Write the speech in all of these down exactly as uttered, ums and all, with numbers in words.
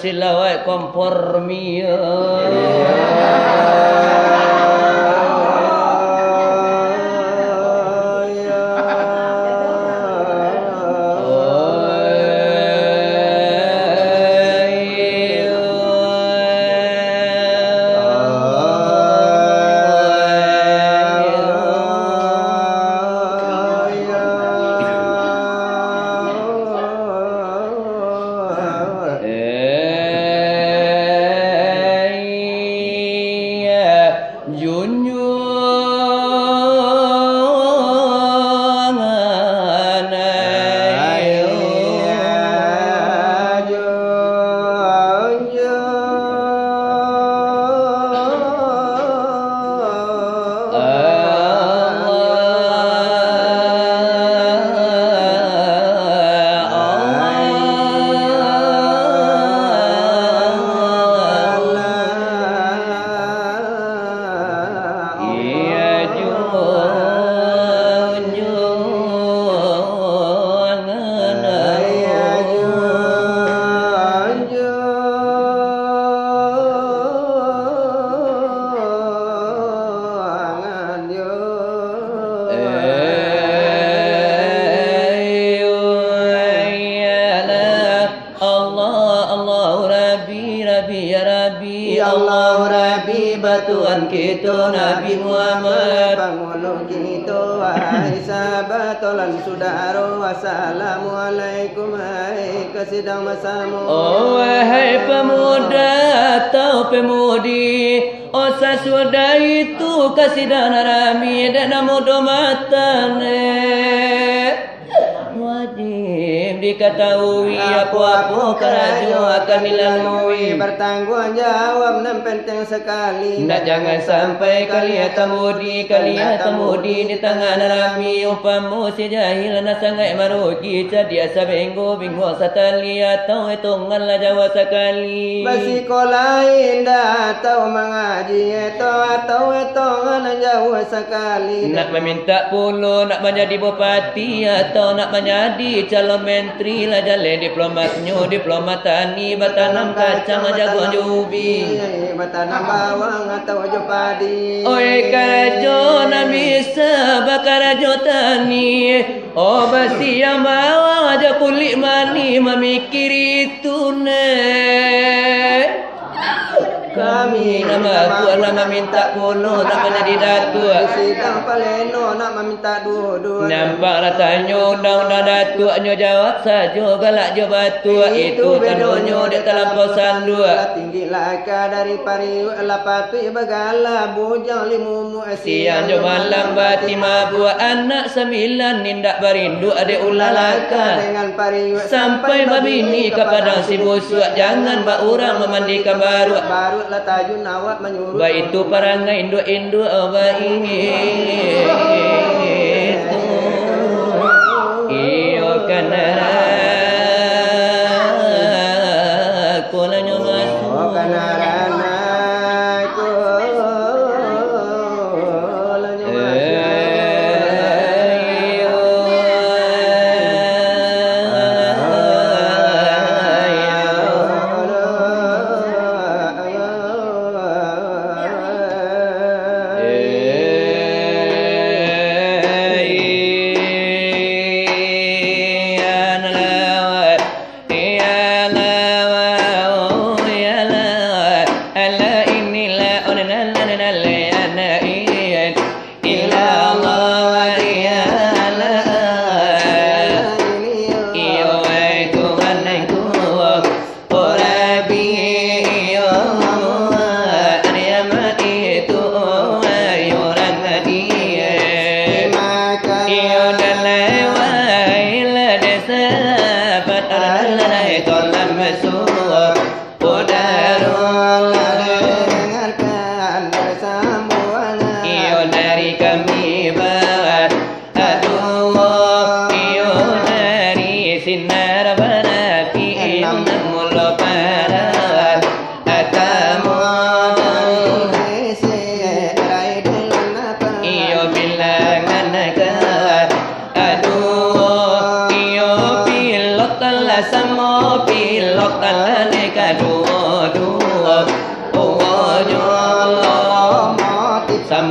Silawat kompormi. Allah, Allahu Rabbi, Rabbi, ya Rabbi. Ya Allah, Rabbi, batuan kito Nabi Muhammad. Pangulu kito, wahai sahabat, tolan sudaro, assalamualaikum, hai kasidang masamu. Oh, wahai pamuda atau pamudi, oh, sasudah itu kasidang rami, dek namo do matan, eh. Wajib dikatahui, apo-apo karajo akan dilalui. Bertanggung jawab nan penting sakali. Ndak jangan sampai kalian tambudi, kalian tambudi di tangah nan rami. Umpamo si jahil nan sangaik marugi, cadiak sabinggo, bingo satali, atau etongan lah jauah sakali. Basikolah indak atau mangaji, eto atau etongan jauah sakali. Nak mamintak pulo, nak manjadi bupati, atau nak manjadi calon menteri, lah jaleh diplomatnyo, diplomat tani, batanam kacang, jaguang jo ubi. Batanam bawang atau jo padi. Oi, karajo nan bisa bakarajo tani. Oh, basiang bawang jo kulik manih, mamikiri itu, Nek. Kami nan babuek lah mamintak pulo nak manjadi datuak. Sidang paleno nak mamintak duo-duo. Nampak lah tanyo undang-undang datuak, nyo jawab sajo galak jo batuak. Itu bedonyo dek talampau sanduak. Lah tinggi lah aka dari pariuak, lah patuik bagala bujang limumuk. Siang jo malam bati mabuak, anak sambilan indak barinduak dek ulah laka. Dengan pariuak sampai babini ka padang si busuak, jangan bak urang mamandikan baruak. Baruak lah tajun awak manyuruh. Baitu parangai induak-induak baitu. Iyo, kanara, kolanyo masuak. Iyo dari kami ba-, aduh, iyo dari sinar barapi, iyo nan mulo parak, atamu, iyo bilangan ka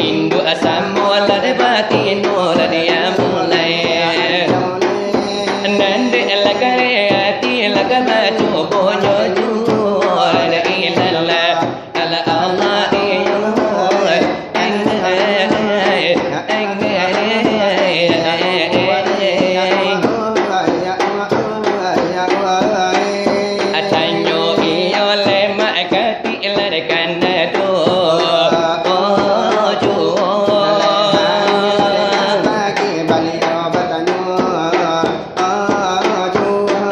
Induak samo lah dek batino lah dia mulai. Nan dek lah kareh ati lah ka bacubo nyo juo. La ilaha illallah. Ala Allah, iyo. Atanyo iyo lemak katik lah dek kanado. Oh, juo.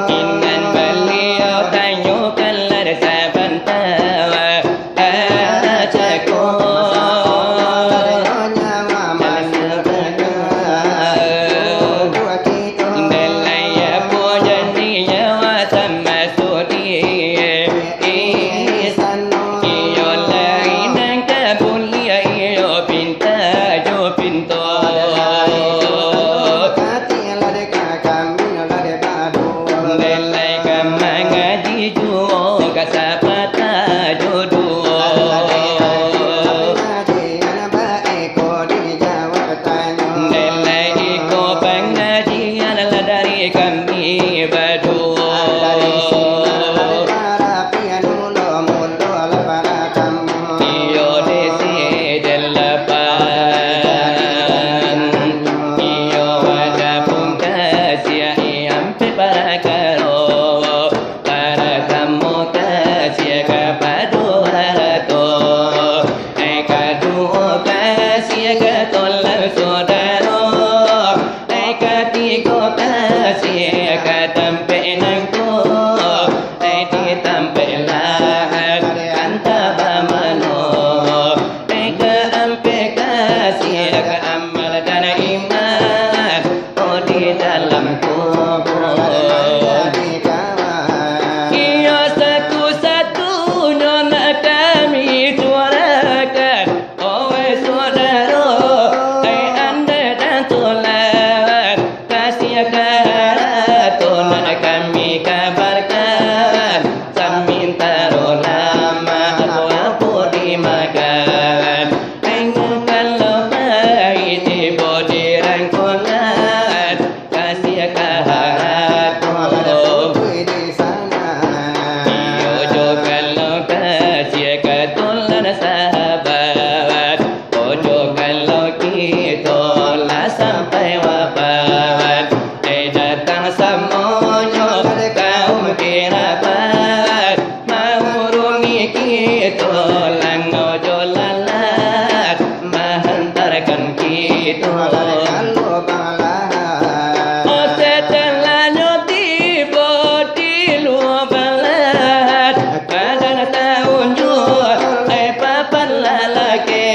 Inan baliau tanyokanlah sabanta, cako. Dalai apo janji nyawa tamasuk di Iyolah inang ka buliah iyo pinta jo pinto. Delai ka mangaji juo ka sapatah jo duo. Delai iko pangajian lah dari kami baduo. Iyo di si dalapan. Iyo wajah pun kasiah iam pe parakaro. Paratamo kasiah kapado harato. Ai kaduo kasiah ka tulang sodaro. Ai katigo kasiah ka tampek nangko. Ai di tampek lahan antah bamano. Ai kaampek kasiah ka amal dan iman. Oh, di dalam kubur. Iyo satu-satunyo nak kami curahkan. Owe sodaro, Itulah sampai wafat, eh, datang samonyo kaum kirabat, maurungi kito langau jo lalat, mahantarkan kito. Oh, setelah nyo tibo di luo palat, badan taunjuk, eh, papan lalaki.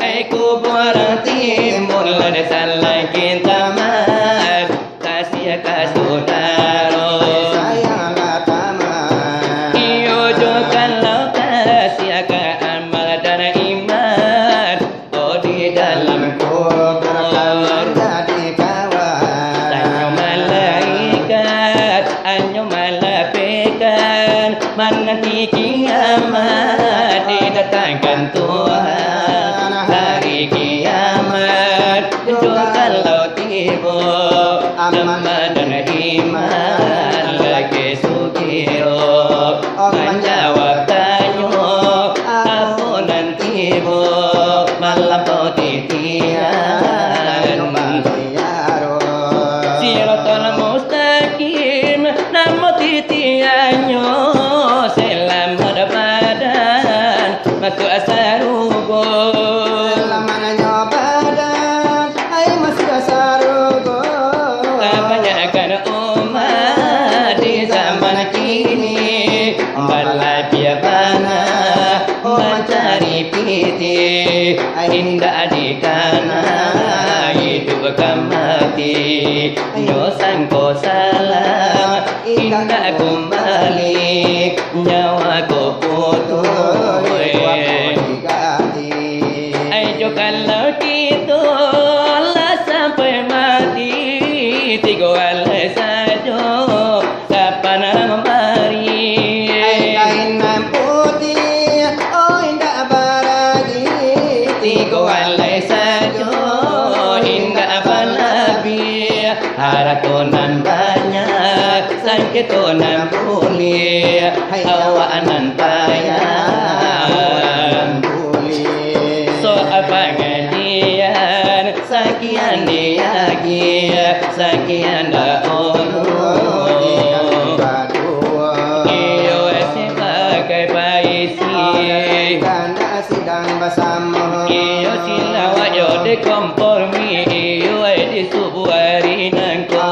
Ai kubuang timbun lah salangkin tamat, kasiah ka sudaro. Sayanglah tamat. Iyo jo kalau kasiah ka amal dan iman, oh, di dalam kubur jadi kawan. Tanyo malaikat, anyo malapekan, mananti kiamat didatangkan Tuhan. Hari kiamat jo kalau tibo, amal dan iman lagi sugiro manjawab tanyo, apo nan tibo malampau titian. Siratal Mustaqim namo titiannyo, selamat badan masuak sarugo. Selamatnyo badan, ai masuak sarugo. Kabanyakan umat di zaman kini balabiah bana mancari pitih, indak dikana iduik ka mati. Nyo sangko salam indak kumbali, nyawa ko putuih. Ai jo kalau kito lah sampai mati, tigo alai sajo kapan mambari. Ai kain nan putiah, oh, indak baragi. Tigo alai sajo, indak balabiah. Harato nan banyak, sakito nan buliah. Hai awak nan payah, buliah. Soal pangajian, sakian diagiah, sakian dahulu. Iyo, sabagai paisi. Kandak sidang basamo. Iyo, silawat yo dikompormi. Iyo, di subuah ari nangko.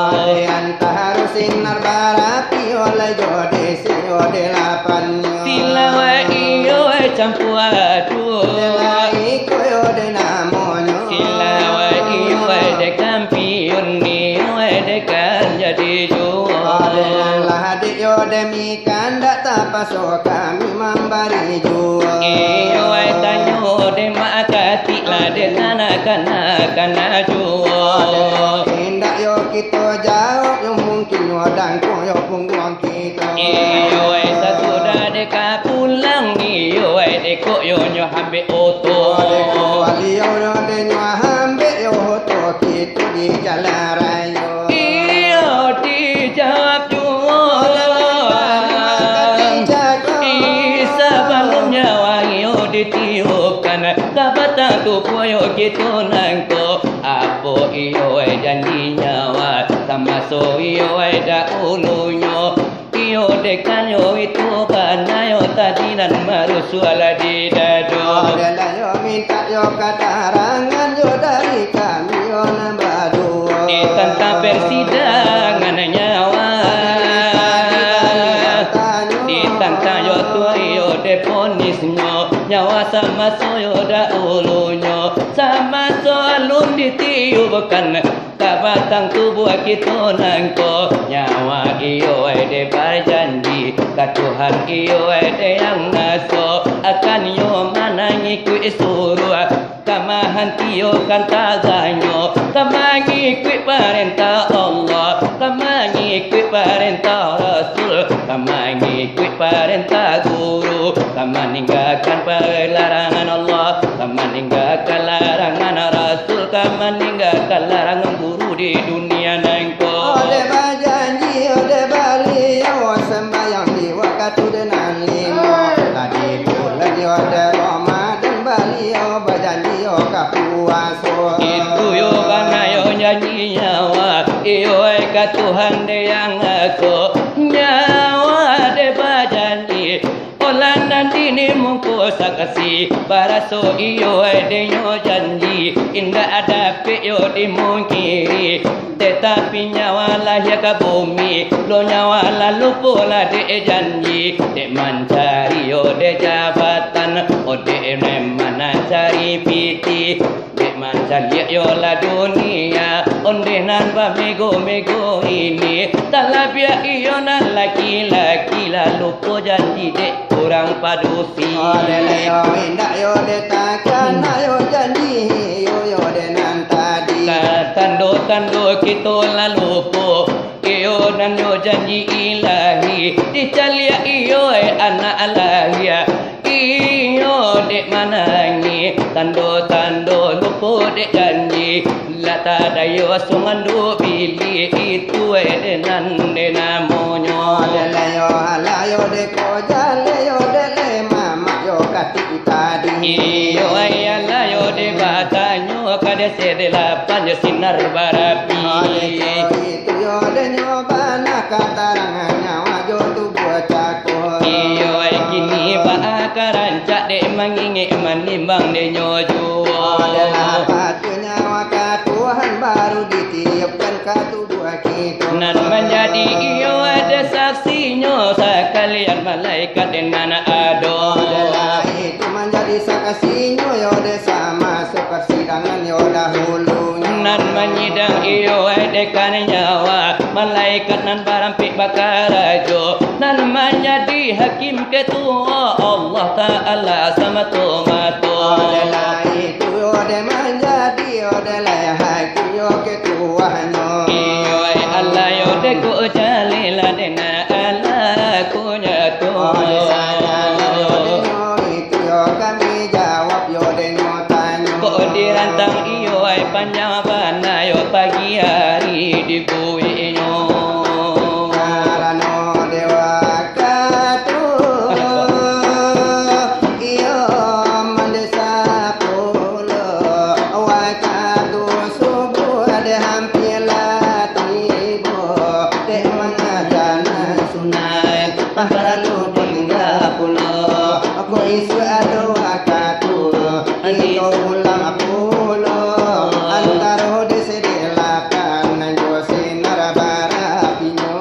Antah harus sinar barapi, oleh jo desi, oleh lapan. Silawat iyo campua ado. Lai iko yo de namonyo. Silawat iyo de kampiun, iyo de kan jadi juo. Alah dek yo demi kandak tapaso kami mambari juo. Iyo tanyo de mak katik lah de tanah kana kana juo. Indak yo kito jawab yo mungkin yo dangko yo pungguang. Iyo ai, sasudah deka pulang, iyo ai, deko yo nyo ambek oto. Deko wali yo nyo de nyo ambek yo oto, kito di jalan rayo. Iyo, dijawab juo. Ih, sabalum nyawa iyo ditiupkan, ka batang tubuah yo kito nangko. Apo iyo ai janji nyawa, samaso iyo ai dahulunyo. Iyo dekanyo itu bana yo tadi nan marusuah lah di dado. Aden lah yo mintak yo katarangan yo dari kami yo nan baduo. Ditantang persidangan nyawa. Ditantang yo tu iyo deponisnyo. Nyawa samaso yo dahulunyo. Samaso alun ditiupkan ka batang tubuah kito nangko. Nyawa iyo ai de bajanji ka Tuhan iyo ai de yang ngaso, akan iyo manangikuik suruah, ka mahantiokan taganyo, ka mangikuik parentah Allah, ka mangikuik parentah Rasul, ka mangikuik parentah guru, ka maninggakan palarangan Allah, ka maninggakan larangan Rasul, ka maninggakan larangan guru di dunia nangko. Ode bajanji, ode baliau, sambayang di wakatu de nan limo. Lah di bulan yo de Ramadan, baliau bajanji yo ka puasa. Itu yo bana yo janji nyawa, iyo ai ka Tuhan dek yang ngaso. Nyawa dek bajanji, olah nan dini mungko saksi, baraso iyo ai dek nyo janji, indak dapek yo dimungkiri. Tetapi nyawa lahia ka bumi, lo nyawa lah lupo lah dek janji, dek mancari yo dek jabatan, o dek nan mancari pitih. Dek mancaliak yo lah dunia, ondeh nan bamego-mego ini, talabiah iyo nan laki-laki, lah lupo janji dek urang padusi. Odeh lah yo indak yo dek takana yo janji, iyo yo dek nan tadi. Ka tando-tando kito lah lupo, iyo nan yo janji ilahi, dicaliak iyo eh anak lahia. Iyo dek manangih, tando-tando lupo dek janji, lah tadayo asuang anduk bilik, itu eh dek nan dek namonyo. Dek layo, layo dek ko jaleh yo dek leh mamak yo katik tadi. Iyo ai layo dek batanyo ka dek sadelapan jo sinar barapi. Dek ko itu yo dek nyo bana katarangan nyawa jo tubuah cako. Iyo ai kini baa ka rancak dek mangingek manimbang dek nyo juo. Alah patuah nyawa ka Tuhan baru ditiupkan ka tubuah kito. Nan manjadi iyo ado saksinyo sakalian malaikat nan ado. Alah itu manjadi saksinyo yo dek sama sapersidangan yo dahulu. Nan manyidang iyo ai dek kan nyawa, malaikat nan barampik bakarajo, nan manjadi hakim ketua Allah Ta'ala samato-mato. Alah itu dek manjadi yo dek lai hakim yo ketuanyo. Iyo ai Allah yo dek ko jaleh lah dek nan Allah ko nyato. Dek sadang yo dek nyo itu yo kami jawab yo dek nyo tanyo. Kok dirantang iyo ai panjang bana yo pagi ari dibueknyo. Karano dek wakatu iyo mandesa pulo, wakatu subuah dek hampir lah tibo, dek mangaja nan sunat, paralu tingga pulo, ko isuak ado wakatu, kito ulang pulo, antaro dek sadelapan nan jo sinar barapinyo.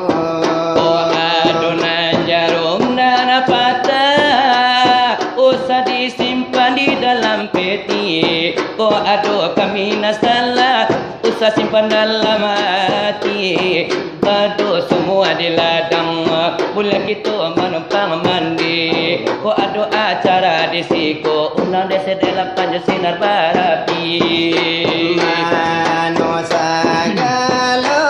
Ko ado nan jarum nan patah, usah disimpan di dalam peti. Ko ado kami nan salah, usah simpan dalam ati. Bado sumua di ladang, buliah kito manumpang mandi. Ko ado acara di siko, undang dek sadelapan jo sinar barapi. Mano sagalo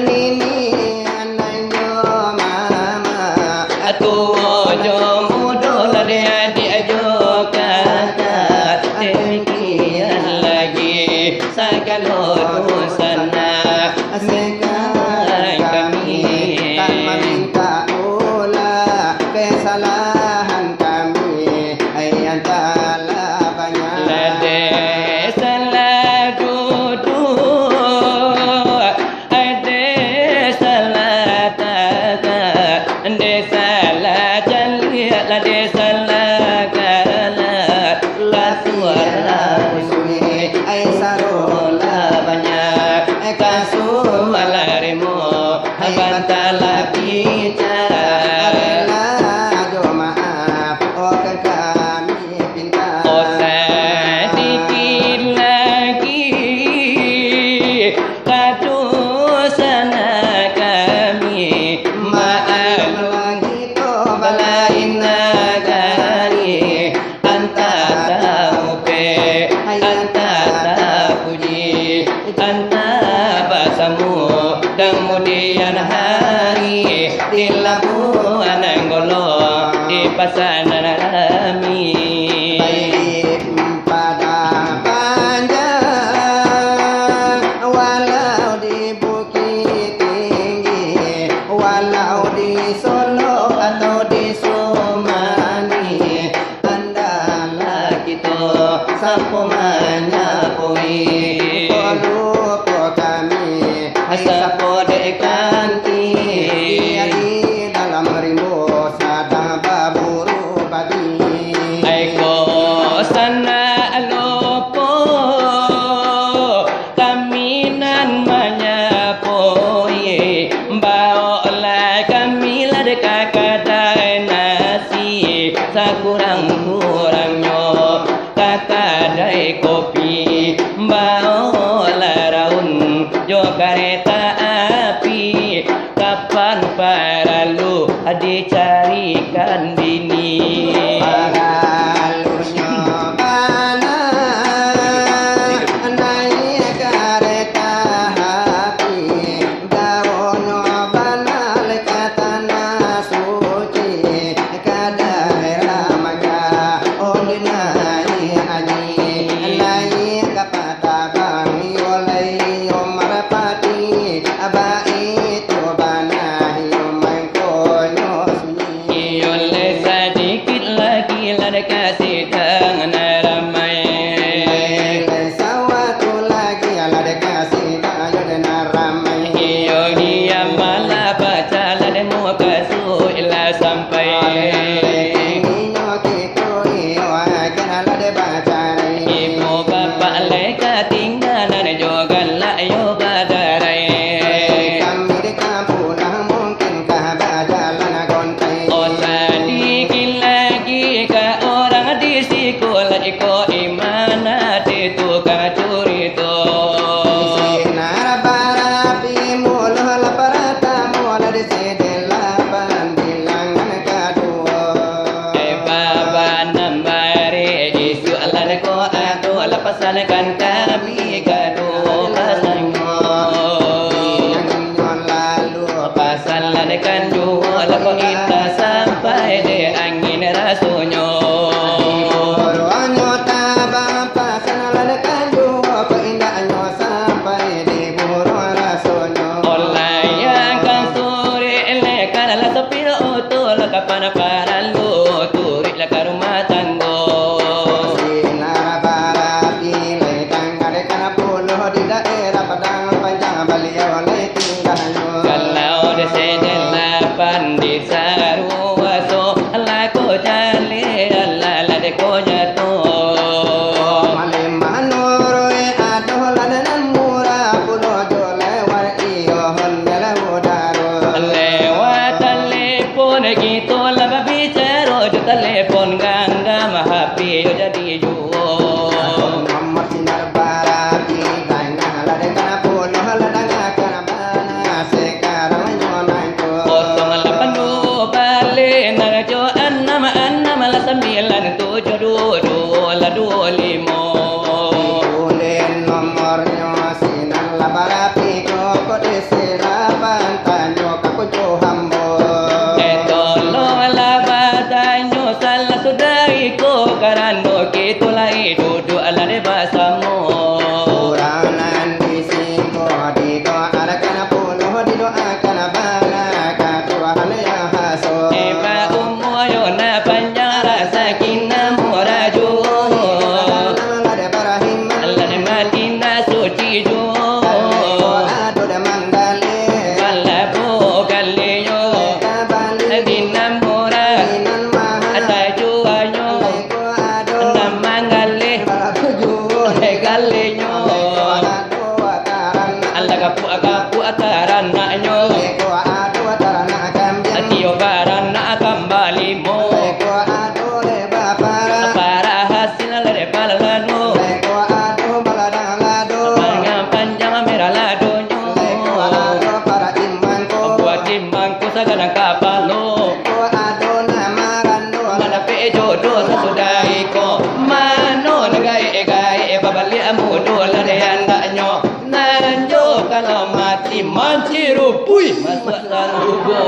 nini nan jo mama, tuo jo mudo, lah dek adiak jo kakak, demikian lagi sagalo dunsanak. Sekarang kami tak maminta ulah kesalahan kami yang telah banyak. Lah dek salah duduak, dek salah tagak, dek salah caliak, lah dek salah galak, lah suara busuik, ai saro lah banyak, ai kasuah lah remo, ai bantalah bicara. Rela jo maaf, oh kan kami pinta. Oh sadikit lagi, kadusanak kami, maaf lagi to balain nagari, antah taupek, antah Nyapoi, ko lupo kami, sapo dek kanti. Di dalam rimbo sadang baburu babi. Ai ko sanak lupo, kami nan manyapoi. Baoklah kami lah dek ka kadai nasi, sakurang-kurangnyo ka kadai kopi, baoklah raun jo kareta api, kapan paralu dicarikan bini. Paralunyo bana naiak kareta api, jauahnyo bana lai ka tanah suci. Ka daerah Makkah, oh, di naiak haji, naiak kapal tabang, iyo lai, iyo marapati, baitu bana, iyo mangkonyo sunyi. Iyo lai sadikik lagi lah dek ka sidang nan ramai. Lai sawatu lagi lah dek ka sidang, iyo dek nan ramai. Iyo, iyo malah bacalah dek muka suik lah sampai. Inyo kito iyo akan lah dek bacarai. Ibu bapak lai katinggalan jo galak yo badarai. Kami dek ka pulang mungkin ka bajalan gontai. Oh, sadikik lagi ka urang di siko, lah iko iman ati tukang curito. Sinar barapi muluah lah paratamu, lah di siden lapan bilangan kaduo. Eh, baba nan barek isuak lah dek ko ado lah pasankan kami kaduo pasangnyo. Pasankan juo lah ko indak sampai dek angin rasonyo. Buruangnyo tabang pasankan juo ko indaknyo sampai dek buruang rasonyo. Olai yang kan surek lekan lah sopir oto lah kapan paralu turuik lah ka rumah tanggo. Sinar barapi lai tangah dek ka puluah di daerah Padang Panjang, baliau lai tinggahnyo. Kalau di siden lapan di Saruaso, lah ko jaleh, alah lah dek ko nyato. Malin manuruik ado lah nan murah, pulo jo lewat iyo ondel udaro. Lewat talipon kito lah babicaro, jo talipon ganggam, hape yo jadi juo. Nomor sinar barapi, danga lah dek ka puluah lah, dangakan bana sakarang nyo nangko. Kosong lapan duo baleh, nang jo anam anam lah sambilan, tujuah duo duo lah duo limo. Ditulis nomornyo sinan lah barapi, ko kok disilapan, tanyo ka kunco hambo. Eh, tolonglah batanyo salah sudah iko, karano kito lai duduak lah dek basamo. Urang nan di siko didoakan puluah, didoakan bana ka Tuhan Yang Haso. Eh, ba umua yo nan panjang, rasaki nan murah juo. Lah dek mati nan suci juo. Balabuah galihnyo di nan murah, sajuanyo nan manggaleh. Galihnyo lah gapuak-gapuak taranaknyo. Iyo baranak kambalimo. Parak hasil lah dek baladonyo. Panjang-panjang merah ladonyo. Buah timbang ko sagadang kapalo. Nan dapek jodoh sasudah iko. Mano nan gaek-gaek babaliak mudo lah dek andaknyo. Nan jo kalau mati mancirupui masuak sarugo.